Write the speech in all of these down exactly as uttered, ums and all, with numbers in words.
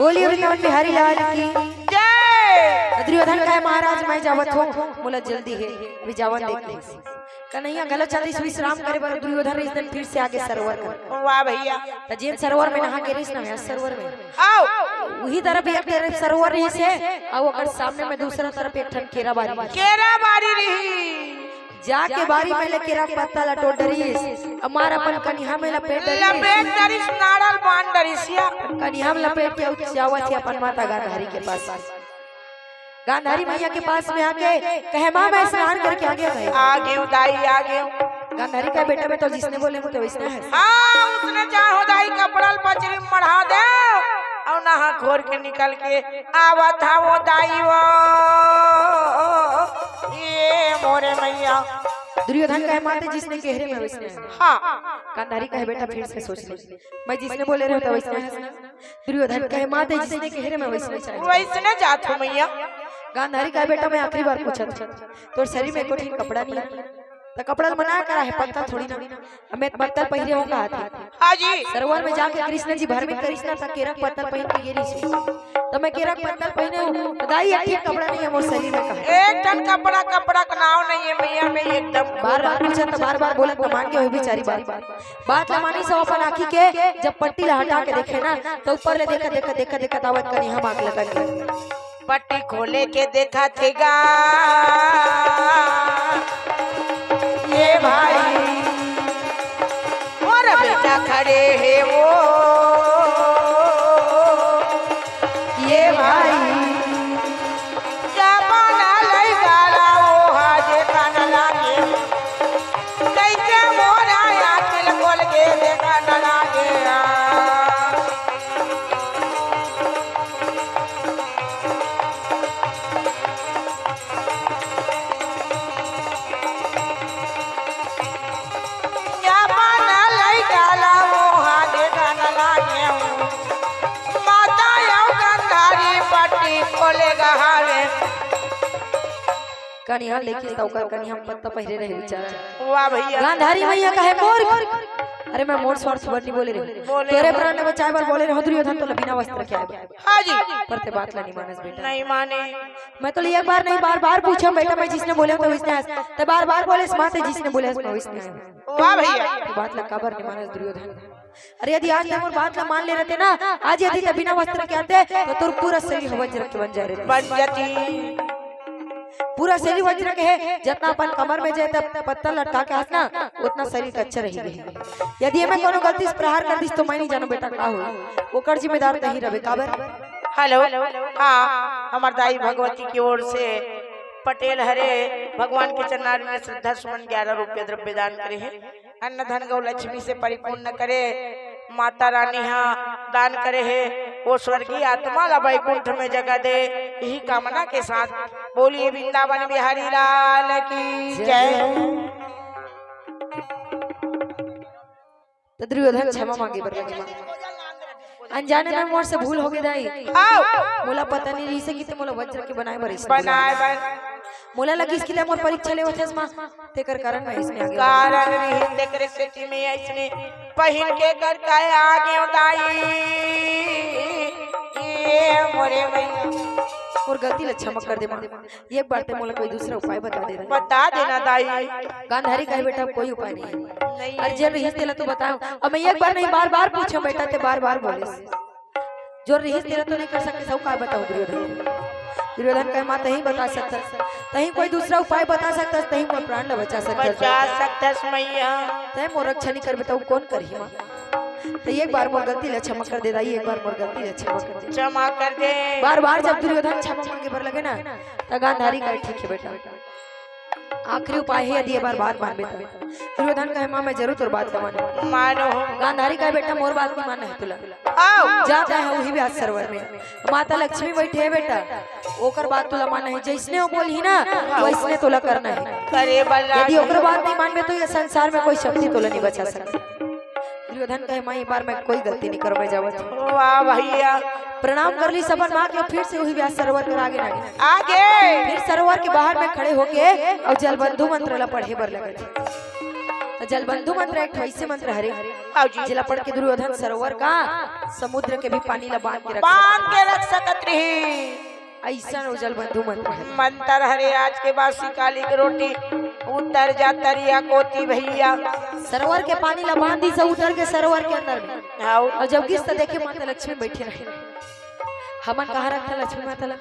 बोलिए वृंदावन बिहारी लाल की। जय। दुर्योधन कहे, "महाराज, मैं जावत हूँ, मोला जल्दी हे, अभी जावन दे।" कन्हैया घलो चलिस विश्राम करे बर, दुर्योधन रहिस दिन फिर से आगे सरोवर कर। वाह भैया। त जेन सरोवर में नहा के रहिस ना, सरोवर में। आओ। उही तरफ एक तरफ सरोवर रहिस हे, अउ ओकर सामने में दूसरा तरफ एक ठन केरा बारी। केरा बारी रही। जाके बारी में ले केरा के पत्ता ल टोर डरिस, अउ मार अपन कनिहा में लपेट डरिस। लपेट डरिस, नाड़ा ल बांध डरिस या। कनिहा में लपेट के अउ जावत हे अपन माता गांधारी के पास। गांधारी मैया के पास में आके कहे, "माँ, मैं स्नान करके आ गया भाई।" आ गेंव दाई, आ गेंव। गांधारी कहे, "बेटा, मैं तो जिसने बोले हूँ तो वैसने हे।" हाँ, उसने चाहो दाई कपड़ा ल पचरी में मढ़ा दे अउ नहा खोर के निकल के आवत हा वो दाई वो। ये मोरे मैया। दुर्योधन कहे, "माँ, ते जिसने कहे रहे मैं वैसने हे।" हाँ। गांधारी कहे, "बेटा, फिर से सोच ले, मैं जिसने बोले रहे तो वैसने हे।" दुर्योधन कहे, "माँ, ते जिसने कहे रहे मैं वैसने जात हूँ।" वैसने जात हूँ मैया। गांधारी कहे, "बेटा, मैं आखिरी बार पूछत हूँ, तोर शरीर में एको ठिन कपड़ा नहीं हे, त कपड़ा ल मना करा हे, पत्ता थोड़ी ना। अब मैं पत्ता पहिरे हूँ कहा थे।" हाँ जी। सरोवर में जाके कृष्ण जी भ्रमित करिस ना, त केरा के पत्ता पहिर के गे रहिस। त मैं केरा के पत्ता पहिरे हूँ, त दाई एक ठिन कपड़ा नहीं हे मोर शरीर में कहा। एक ठन कपड़ा, कपड़ा का नाव नहीं हे मैया, मैं एकदम बार बार पूछत, बार बार बोलत, त मान के हो बिचारी बात। बात ला मानिस अउ अपन आँखी के जब पट्टी ला हटा के देखे ना, त ऊपर ले देखत, देखत, देखत, देखत आवत कनिहा म आग लगा गे। पट्टी खोले के देखत हे गा, ये भाई, मोर बेटा खड़े हे वो, ये भाई, जमाना लइका ला वो हा देखन लागे। कइसे मोर आँखी ल खोल के देखन लागे। जमाना लइका ला वो हा देखन लागे। माता अउ गांधारी पट्टी खोले गा हवे। कनिहा लेके त ओकर कनिहा म पत्ता पहिरे रहे बेचारा। वाह भैया। गांधारी मैया कहे, "मोर, अरे मैं मोर स्वार्थ बर नहीं बोले रहे, बोले तोरे रहे। प्राण ल बचाए बर बोले रहे, दुर्योधन तोला बिना वस्त्र के आए।" हाँ जी। पर ते बात ला नहीं मानस बेटा। नहीं माने। मैं तोला एक बार नहीं बार बार पूछा बेटा, मैं जिसने बोले तो वैसने हस, ते बार बार बोले माँ ते जिसने बोले हस मैं वैसने हस। वाह भैया। ते बात ला काबर नहीं मानस दुर्योधन? अरे यदि आज ते मोर बात ला मान ले रहते ना, आज यदि ते बिना वस्त्र के आते, त तोर पूरा शरीर वज्र के बन जाए रहते। बन जाती। पूरा शरीर वज्र के हे, जतना अपन कमर में जे ते पत्ता लटका के हस ना, ओतना शरीर कच्चा रही गे। यदि एमे कोनो गलती से प्रहार कर दिस, त मैं नहीं जानों बेटा का होई। ओकर जिम्मेदार तहीं रहे काबर। हेलो, हाँ, हमर दाई भगवती के ओर से पटेल हरे भगवान के चरणार में श्रद्धा सुमन ग्यारह रुपया द्रव्य दान करे हे। अन्न धन गौ लक्ष्मी से परिपूर्ण करे। माता रानी हा दान करे हे, वो स्वर्गीय आत्मा ला बैकुंठ में जगह दे, यही कामना के साथ बोलिए वृंदावन बिहारी लाल की जय। त दुर्योधन क्षमा मांगे बर लगे माँ। अनजाने में मोर से भूल होगे दाई। आओ। मोला पता नहीं रहिसे कि ते मोला वज्र के बनाए बर इसने बनाए बर। मोला लगिस कि ते मोर परीक्षा लेवत हस माँ, तेकर कारण मैं इसने आगे कारण रही, तेकरे सेती में इसने पहिन के कर काय आगे दाई। ये मोरे मैया। मोर गलती ला क्षमा कर दे माँ। एक बार ते मोला कोई दूसरा उपाय बता दे। बता देना दाई। गांधारी कहे, "बेटा, कोई उपाय नहीं है।" नहीं। अरे, जे रहिस तेला तो बताओ। अब मैं एक बार नहीं, बार-बार पूछों बेटा, ते बार-बार बोले। जो रहिस तेला तो नहीं कर सकते, सब का बताओ दुर्योधन। दुर्योधन कहे, "माँ, तहीं बता सकता, तहीं कोई दूसरा उपाय बता सकता, तहीं मोर प्राण ला बचा सकता।" बचा सकता मैया। तहीं मोर रक्षा नहीं कर बताओ, कौन करही माँ? त एक बार मोर गलती ला क्षमा कर दे दाई, एक बार मोर गलती ला क्षमा कर दे। क्षमा कर दे। बार-बार जब दुर्योधन क्षमा मांगे बर लगे ना, त गांधारी कहे, "ठीक है बेटा, आखिरी उपाय है, यदि ये बार बात मानबे त।" दुर्योधन कहे, "माँ, मैं जरूर तोर बात ला मानूं।" मानो। गांधारी कहे, "बेटा, मोर बात नहीं मानना है तुला। आओ। जा तैं उही व्यास सरोवर में, माता लक्ष्मी बैठे है बेटा, ओकर बात तुला मानना है, जैसने वो बोलही ना, वैसने तुला करना है। करे बल्ला यदि ओकर बात नहीं मानबे त ये संसार में कोई शक्ति तुला नहीं बचा सकता।" दुर्योधन कहे, "माँ, ये बार मैं कोई गलती नहीं करों, मैं जावत हूँ।" वाह भैया। प्रणाम कर लिस अपन माँ के, फिर से उही व्यास सरोवर कर आगे ना। आगे। फिर सरोवर के बाहर में खड़े होके अउ जलबंधु मंत्र ला पढ़े बर लगे। त जलबंधु मंत्र एक ठो अइसे मंत्र हरे, आओ जी। जेला पढ़ के दुर्योधन सरोवर का समुद्र के भी पानी ला बांध के रख बांध सकत के रख सकत रही। अइसन वो जलबंधु मंत्र हरे। मंत्र हरे, आज के बासी काली के रोटी उतर जा तरिया कोती भैया। सरोवर के पानी ला बांध दिस, उतर के सरोवर के अंदर में। हाँ। अउ जब गिस त देखे माता लक्ष्मी बइठे रहे। हमन कहाँ रखथन लक्ष्मी माता ला?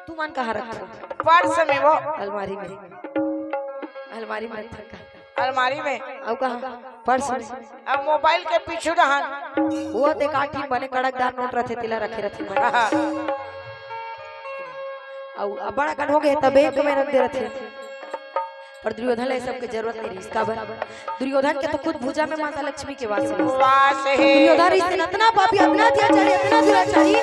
तुमन कहाँ रखथव? पर्स में वो। अलमारी में। अलमारी में रखथन का? अलमारी में। अउ कहाँ? पर्स में। अब मोबाइल के पीछू रहन। वो ते काठी बने कड़कदार नोट रथे, तेला रखे रथे बने। अउ अब्बड़ अकन हो गे, त बैंक में रख दे रथे। पर दुर्योधन ला ये सब के जरूरत नहीं रहिस। काबर? दुर्योधन के तो खुद भुजा में माता लक्ष्मी के वास रहिस। वास हे। दुर्योधन रहिस अतना पापी, अतना अत्याचारी, अतना दुराचारी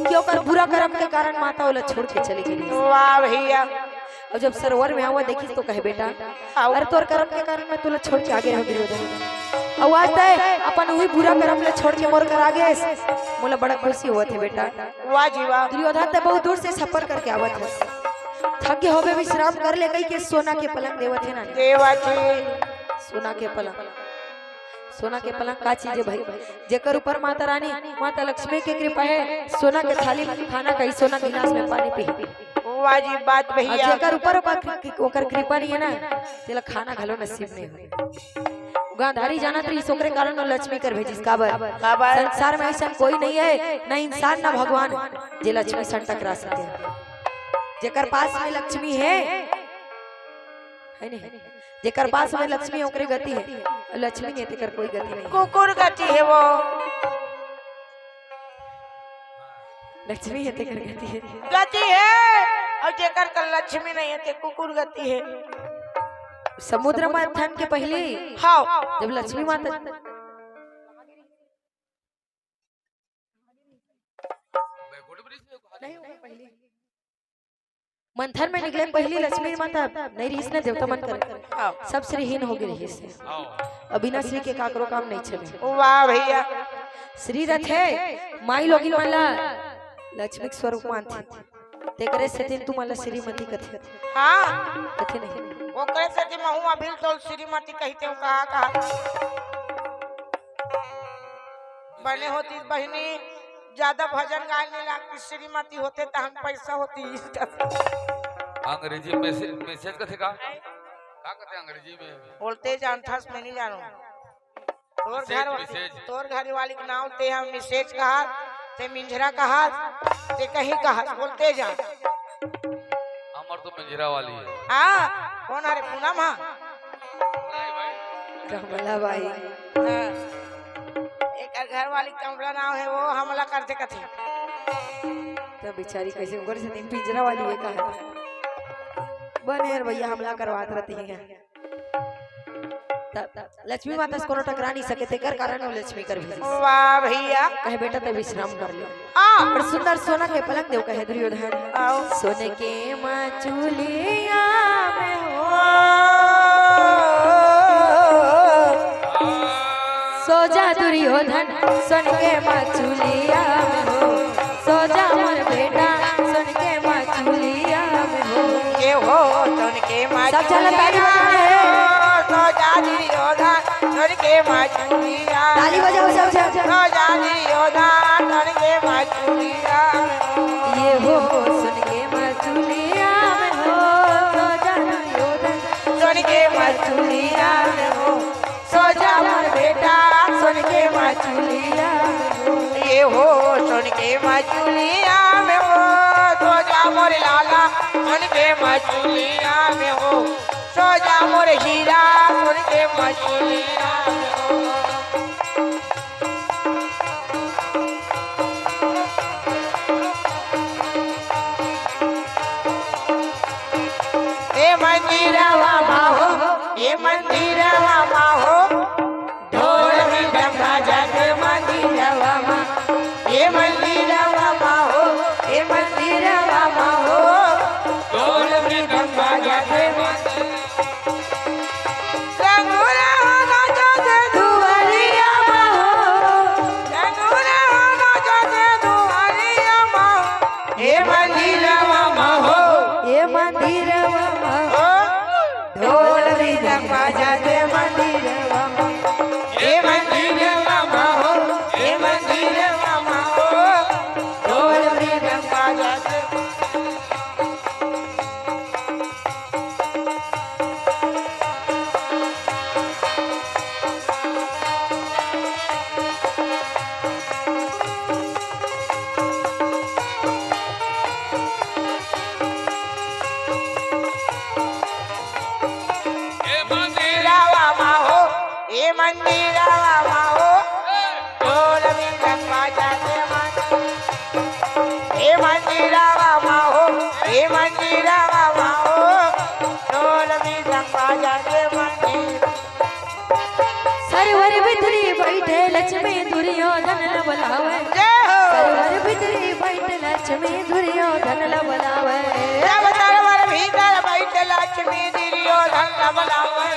कि ओकर बुरा कर्म के कारण माता ओला छोड़ के चले गे रहिस। वाह भैया। अउ जब सरोवर में आवा देखिस तो कहे, "बेटा, आओ।" "अरे तोर कर्म के कारण मैं तोला छोड़ के आ गे रहेंव दुर्योधन। अउ आज तैं अपन उही बुरा कर्म ला छोड़ के मोर करा आ गेस। मोला बड़ा खुशी होवत हे बेटा।" वाह जी वाह। दुर्योधन त बहुत दूर से सफर करके आवत हे। "थक गे होबे, विश्राम कर ले," कहिके सोना के पलंग देवत हे ना। देवत हे। सोना के पलंग। सोना के पलंग का चीज हे भाई? जेकर ऊपर माता रानी, माता लक्ष्मी के कृपा हे, सोना के थाली में खाना खाही, सोना गिलास में पानी पीही। वाह जी बात अउ भैया। जेकर ऊपर ओकर, ओकर कृपा नहीं हे ना, तेला खाना घलो नसीब नहीं होय। गांधारी जानत रहिस, ओकरे कारण वो लक्ष्मी कर भेजिस। काबर? काबर? संसार में अइसन कोई नहीं हे, ना इंसान ना भगवान, जे लक्ष्मी संग टकरा सके। जेकर पास में लक्ष्मी हे, हे नहीं? जेकर पास में लक्ष्मी हे, ओकरे गति हे, लक्ष्मी नहीं हे, तेकर कोई गति नहीं हे। कुकुर गति हे वो। लक्ष्मी हे, तेकर गति हे। गति हे, अउ जेकर कर लक्ष्मी नहीं हे, ते कुकुर गति हे। समुद्र मंथन के पहिली, हाँ। जब लक्ष्मी माता नहीं, ओकर पहिली। मंथन में निकले पहिली लक्ष्मी माता नहीं रहिस ना, देवता मन कर। हाँ। सब श्रीहीन हो गे रहिस। हाँ। अउ बिना श्री के काकरो काम नहीं चले। वाह भैया। श्री रथे, माई लोगिन मन ला लक्ष्मी के स्वरूप मानथे। तेकरे सेती तुमन ला श्रीमती कथे। हाँ। कथे नहीं? ओकरे सेती महूँ अभी तो श्रीमती कहितेंव, कहा, कहा। बने होतिस बहिनी, ज्यादा भजन गाए नहीं लागतिस, श्रीमती होते तहन पैसा होतिस। अंग्रेजी मैसेज, मैसेज कथे का? का कथे अंग्रेजी में? बोलते जानथस, मैं नहीं जानों। तोर मैसेज, घर वा-, मैसेज। तोर घर वाली के नाव ते हम मैसेज कहा, ते मिंझरा कहा, ते कहीं कहा, बोलते जा। हमर तो मिंझरा वाली हे। हाँ, कोन हरे? पूनम हा? कमला बाई। हाँ। एकर घर वाली कमला नाव हे, वो हमला करथे कथे। त बेचारी कैसे ओकर से दिन पिंजरा वाली हे कहा। बने यार भैया, हमला करवात रहती है। त लक्ष्मी माता से कोनो टकरा नहीं सके, तेकर कारण वो लक्ष्मी कर भेजिस। वाह भैया। कहे, "बेटा, ते विश्राम कर ले।" हाँ। अउ सुंदर सोना के पलंग देव, कहे दुर्योधन। आओ। सोने के मचुलिया में हो। सो जा दुर्योधन, सोन के मचुलिया में हो। सो जा मोर बेटा, सोन के मचुलिया में हो। ये हो सोन के सब झन ताली बजाना हे। मचुलिया, सो जा दुर्योधन, सोन के मचुलिया। ताली बजाओ सब झन। सो जा दुर्योधन, सोन के मचुलिया। ये हो सोन के मचुलिया में हो, सो जा दुर्योधन, सोन के मचुलिया में हो। सो जा मोर बेटा, सोन के मचुलिया में हो। ये हो सोन के मचुलिया में हो, सो जा मोर लाला, सोन के मचुलिया में हो। सो जा मोर हीरा, सोन के मचुलिया में हो। ए मंदिरवा मा हो, ए मंदिरवा मा हो, ढोल मृदंग बाजत मंदिरवा मा। ए मंदिरवा मा हो, ए मंदिरवा मा हो, ढोल मृदंग बाजत मंदिर। रंगोरा नाचत दुआरिया मा हो, रंगोरा नाचत दुआरिया मा हो। ए मंदिरवा मा हो, ए मंदिरवा मा हो, ढोल मृदंग बाजत ल बलावै। जय हो। सरवर भीतरी बइठ लक्ष्मी दुर्योधन ल बलावै। जब सरवर भीतर बइठ लक्ष्मी दुर्योधन ल बलावै।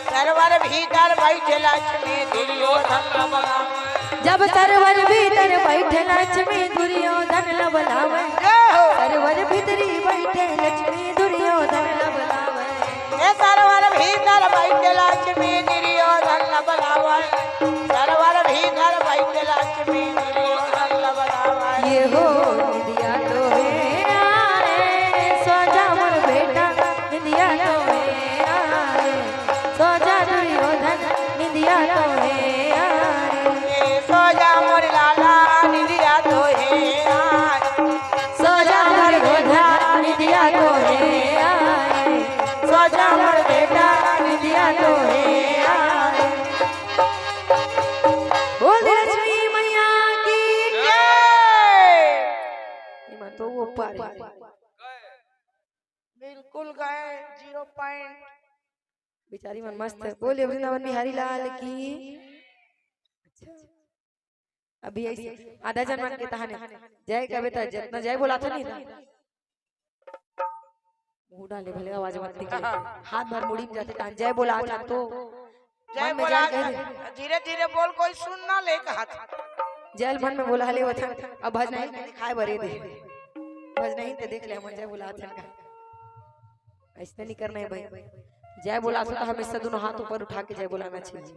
सरवर भीतर बइठ लक्ष्मी दुर्योधन ल बलावै। जब सरवर भीतर बइठ लक्ष्मी दुर्योधन ल बलावै। जय हो। सरवर भीतरी बइठ लक्ष्मी दुर्योधन ल बलावै। ए सरवर भीतर बइठ लक्ष्मी दुर्योधन ल बलावै। सरवर भीतर बइठ लक्ष्मी दुर्योधन ल बलावै। ये हो निंदिया तो हे आए, सो जा मोर बेटा, निंदिया तो हे आए, सो जा दुर्योधन, निंदिया तो हे आए। ए सो जा मोर लाला, निंदिया तो हे आए। सो जा मोर बेटा, निंदिया तो हे आए। सो जा मोर बेटा, निंदिया तो हे आए। बोल दे लक्ष्मी मैया की जय। ये मन तो वो पार है। बिल्कुल गए, जीरो पॉइंट। बेचारी मन मस्त है। बोलिए वृंदावन बिहारी लाल की। अच्छा। अभी ऐसे आधा जन मन के तहाने जय कबे त जतना जय बोलाथन नहीं ना। मुंह डाले भले आवाज मत निकले। हाथ भर मुड़ी में जाथे तान जय बोलाथन तो जय मन में बोला, जय कह दे। धीरे धीरे बोल, कोई सुन ना ले कहत। जय मन में बोला ले वथन। अब भजन ही दिखाए बरे दे। भजन ही ते देख ले हमन जय बोलाथन का। ऐसे नहीं करना है भाई। जय बोलाथन तो हमेशा दोनों हाथ ऊपर उठा के जय बोलाना चाहिए।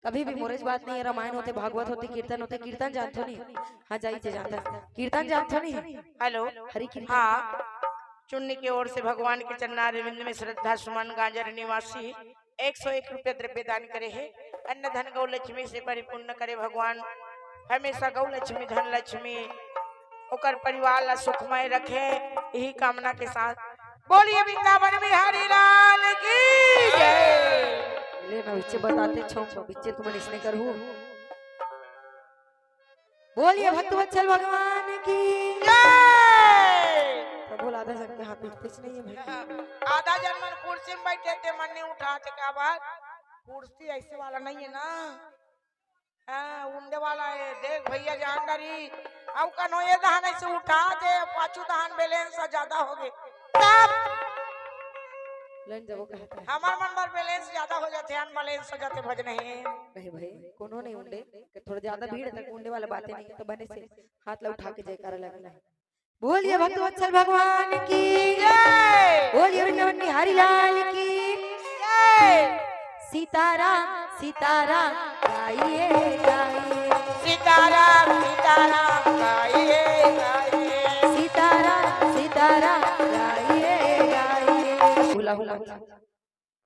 कभी भी मोरेज बात नहीं है, रामायण होते, भागवत होते, कीर्तन होते, कीर्तन जानथो नहीं? हाँ, जाई थे जानता। कीर्तन जानथो नहीं? हेलो। हरि कीर्तन। हाँ, चुन्नी के ओर से भगवान के चरणारविंद में श्रद्धा सुमन गांजर निवासी एक सौ एक रुपया द्रव्य दान करे हे। अन्न धन गौ लक्ष्मी से परिपूर्ण करे भगवान, हमेशा गौ लक्ष्मी, धन लक्ष्मी, ओकर परिवार ला सुखमय रखे, यही कामना के साथ बोलिए वृंदावन बिहारी लाल की जय। ले ना, बिच्चे बताते छो, बिच्चे तुमन इसने करहू। बोलिए भक्त वत्सल भगवान की जय। तो बोल, आधा जन के हाथ उठते नहीं है भाई। आधा जन मन कुर्सी में बैठे थे, मन नहीं उठा थे, क्या बात? कुर्सी ऐसे वाला नहीं है ना। हाँ, उंडे वाला है, देख भैया जान डरी। अब कनो ये दहन ऐसे उठा दे, पाछू दहन बैलेंस ज्यादा हो गए। तब लेन जब वो कहता है। हमार मन बर बैलेंस ज्यादा हो जाते, अनबैलेंस हो जाते, भज नहीं। नहीं भाई, कोनो नहीं उंडे, कि थोड़ा ज्यादा भीड़ है, तक उंडे वाला बातें नहीं है, तो बने से हाथ ला उठा के जयकारा लगना है। बोलिए भक्त वत्सल भगवान की जय। बोलिए वृंदावन बिहारी लाल की जय। सीताराम सीताराम गाइए गाइए। सीताराम सीताराम गाइए गाइए। सीताराम सीताराम गाइए गाइए। भुलाहू मत।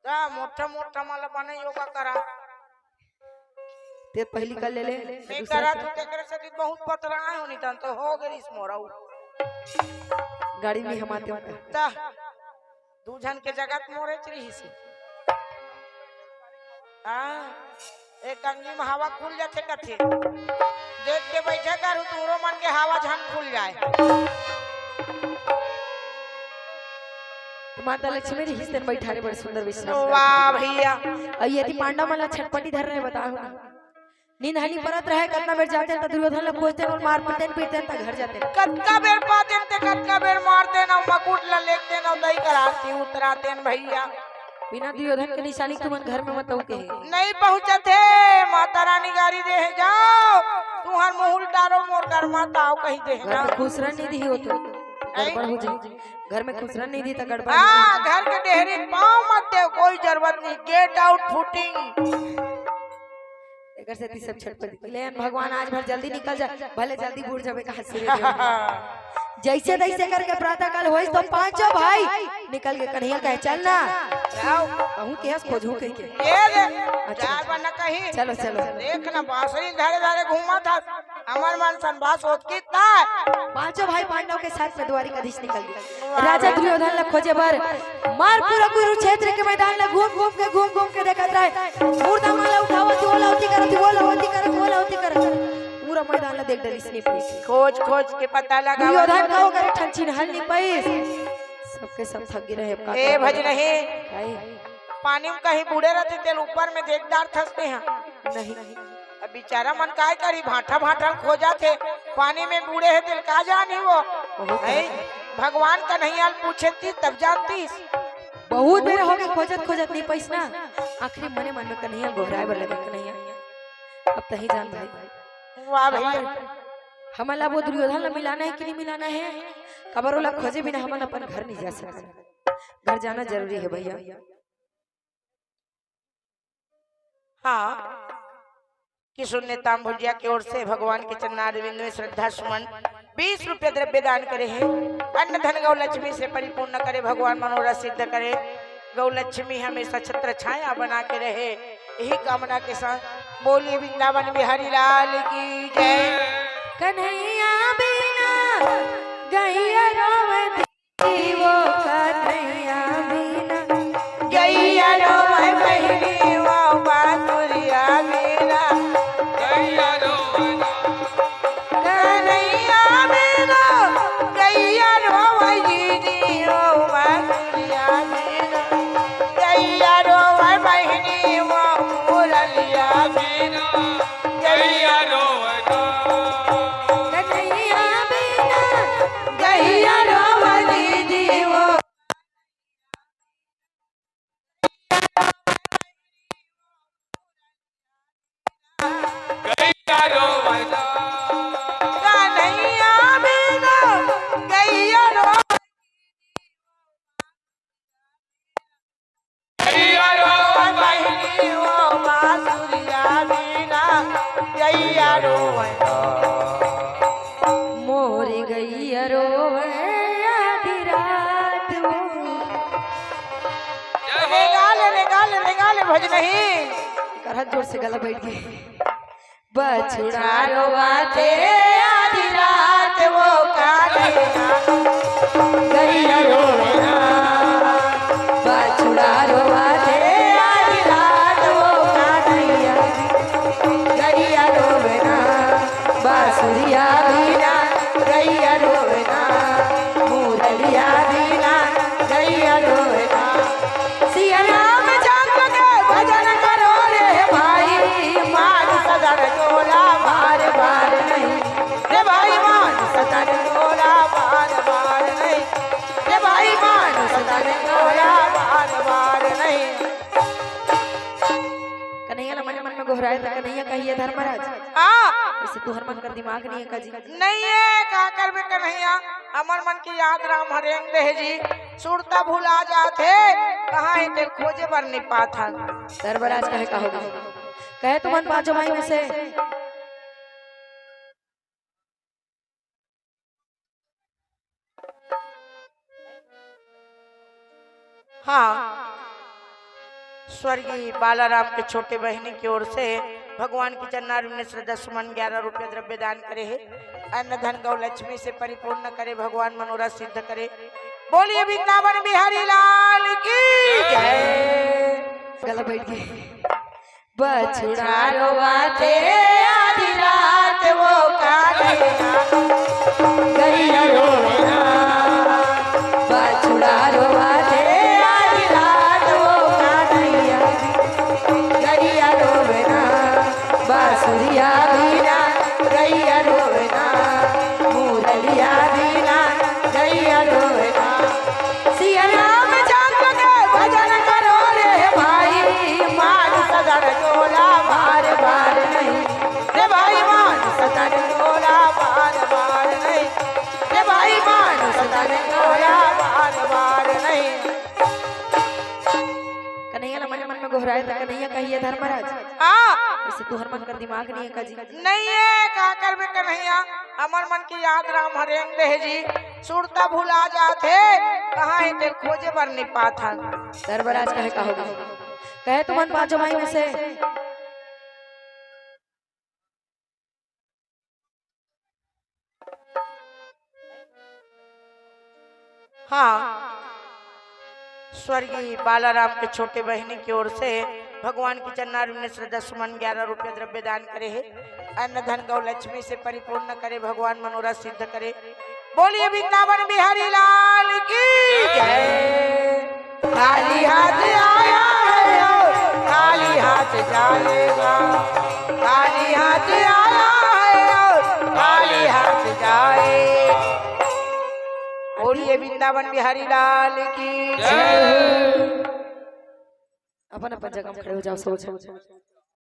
जा मोटा मोटा मला बने योगा करा। ते पहली कर ले ले। मैं दूसरा करा कर। तो तेकरे से कि बहुत पतरा है, नहीं तन तो हो गई इस मोरा। गाड़ी में हम आते हैं। ता दू झन के जगत मोरे च रही से। हाँ, एक अंगी में हवा खुल जाथे कथे। देख के बैठे करू, तुमरो मन के हवा झन खुल जाए। माता लक्ष्मी रहिस तेन बइठारे, बड़ सुंदर विश्राम। वाह भैया। अउ ये थी पांडव मन ला छटपटी धर रहे, बताओ ना। नींद हनी परत रहे, कतना बेर जाते त दुर्योधन ला खोजते, मार पीटते, पीटते त घर जाते। कतका बेर पाते ते कतका बेर मारते ना, मकुट ला लेते ना, दई कर आरती उतराते भैया। बिना दुर्योधन के निशानी तुमन घर में मत आऊ कहे। नहीं पहुंचत हे, माता रानी गारी दे हे, जाओ, तुहर मुहुल टारो मोर घर मत आओ कही दे हे घर ना। में खुसरन नहीं दी हो तो नहीं। गड़बड़ हो जाए। घर में खुसरन नहीं दी तो गड़बड़ हो हाँ, जाए। घर के डेहरी पाँव मत दे, कोई जरूरत नहीं, get out footing। एकर सेती सब छटपट लेन भगवान आज भर जल्दी निकल जा, भले जल्दी बूढ़ जाबे कहा सिरे देव। जैसे तैसे करके प्रातः काल होइस तो पांचों भाई निकल के कन्हैया कहे, "चल ना।" जाओ। कहूँ के हस खोजहूँ कह के। ये ले, अच्छा। जाए बना कहीं। चलो, चलो। देख ना, बांसुरी धरे धरे घूमा था, हमर मन सन बास होत की ताय। पांचों भाई पांडव के साथ में द्वारिकाधीश निकल गए। वाह। राजा दुर्योधन ला खोजे बर मार पूरा कुरुक्षेत्र के मैदान ला घूम घूम के, घूम घूम के देखत रहे। मुर्दा मन ला उठावत, वो ला ओती करत, वो ला ओती करत, वो ला ओती करत। पूरा मैदान ला देख डरिस ने पूरी। खोज खोज के पता लगा। दुर्योधन का ओकर ठन चिन्हल नहीं पाइस। सबके सब थक गे रहे। अब का ए करबे? भज नहीं। भाई। पानी में कहीं बूड़े रहते, तेल ऊपर में देखदार थसते हैं। नहीं। अब बेचारा मन काय करी, भांठा भांठा खोजत हे, पानी में बूड़े हे, तेला का जानी वो। बहुत है, भगवान कन्हैया ल पूछे ती तब जानतीस। बहुत बेरा हो गया खोजत खोजत नहीं पाइस ना। आखिरी मने मन में कन्हैया ल गोहराए बर लगे, कन्हैया अब तही जान भाई। वाह भैया। हमन ला वो दुर्योधन ला मिलाना है कि नहीं मिलाना है? कबर ओला खोजे बिना हमन अपन घर नहीं जा सकते। घर जाना जरूरी है भैया। हाँ, किशोर नेताम भुजिया की ओर से भगवान के चरणारविंद में श्रद्धा सुमन बीस रुपये द्रव्य दान करे हे। अन्न धन गौ लक्ष्मी से परिपूर्ण करे, भगवान मनोरथ सिद्ध करे, गौ लक्ष्मी हमेशा छत्र छाया बना के रहे, यही कामना के साथ बोलिए वृंदावन बिहारी लाल की जय। कन्हैया बिना गैया रोवत वो कन्हैया बिना। गैया रोवे बहिनी वो बांसुरिया बिना। गैया रोवे ना। कन्हैया बिना। गैया रोवे दीदी वो बांसुरिया बिना। गैया रोवे बहिनी वो मुरलिया बिना। गैया रोवे ना। कन्हैया बिना। गैया रोवे दीदी वो। गैया रोवे ना। कन्हैया बिना गैया रोवे। गैया रोवे बहिनी वो बांसुरिया बिना। गैया रोवे ना। मोरी गैया रोवे आधी रात वो। जय हो। रेंगा ले, रेंगा ले, रेंगा ले भजनही। करहत जोर से गला बैठ गे। बछड़ा रोवाथे आधी रात वो कान्हैया। गैया रोवे ना। बछड़ा रोवाथे आधी रात वो कान्हैया। गैया रोवे ना। बांसुरिया बिना गैया रोवे ना, मुरलिया बिना गैया रोवे ना। सिया राम चंद्र के भजन करो रे भाई, मानुष तन डोला बार बार नहीं। रे भाई मानुष तन डोला बार बार नहीं। रे भाई मानुष तन डोला बार बार नहीं। कन्हैया ला मने मन में गोहराए त कन्हैया कहिए धर्मराज। हाँ। वैसे तुहर मन कर दिमाग नहीं है का जी? नहीं है, का करबे कन्हैया? हमर मन की याद राम हरेंग दे जी। सुरता भुला जात हे, कहाँ हे ते खोजे बर नहीं पात हन। धर्मराज कहे का होगा? कहे तुमन पांचों भाई में से हाँ, स्वर्गीय बालाराम के छोटे बहिनी की ओर से भगवान की चरणारविंद में श्रद्धा सुमन ग्यारह रुपया द्रव्य दान करे हे। अन्न धन गौ लक्ष्मी से परिपूर्ण करे, भगवान मनोरथ सिद्ध करे। बोलिए वृंदावन बिहारी लाल की जय। गला बैठ गे। बछड़ा रोवाथे आधी रात वो कान्हैया। गैया रोवे ना। बछड़ा रोवाथे आधी रात वो कान्हैया। गैया रोवे ना। बांसुरिया बिना गैया रोवे ना। मुरलिया बिना गैया रोवे ना। सिया राम चंद्र के भजन करो रे भाई, मानुष तन डोला बार बार नहीं। रे भाई मानुष तन डोला बार बार नहीं। रे भाई मानुष तन डोला बार बार नहीं। कन्हैया ला मने मन में गोहराए त कन्हैया कहिए धर्मराज। हाँ। वैसे तुहर मन कर दिमाग नहीं है का जी? नहीं है, का करबे कन्हैया? हमर मन की याद राम हरेंग दे जी। सुरता भुला जात हे, कहाँ हे ते खोजे बर नहीं पात हन। धर्मराज कहे का होगा? कहे तुमन पांचों भाई में से हाँ, स्वर्गीय बालाराम के छोटे बहिनी की ओर से भगवान की चरणारविंद में श्रद्धा सुमन ग्यारह रुपया द्रव्य दान करे हे। अन्न धन गौ लक्ष्मी से परिपूर्ण करे, भगवान मनोरथ सिद्ध करे। बोलिए वृंदावन बिहारी लाल की जय। खाली हाथ आया है और खाली हाथ जाएगा। वृंदावन बिहारी लाल की। अपन अपन जगह में खड़े हो जाओ, सब।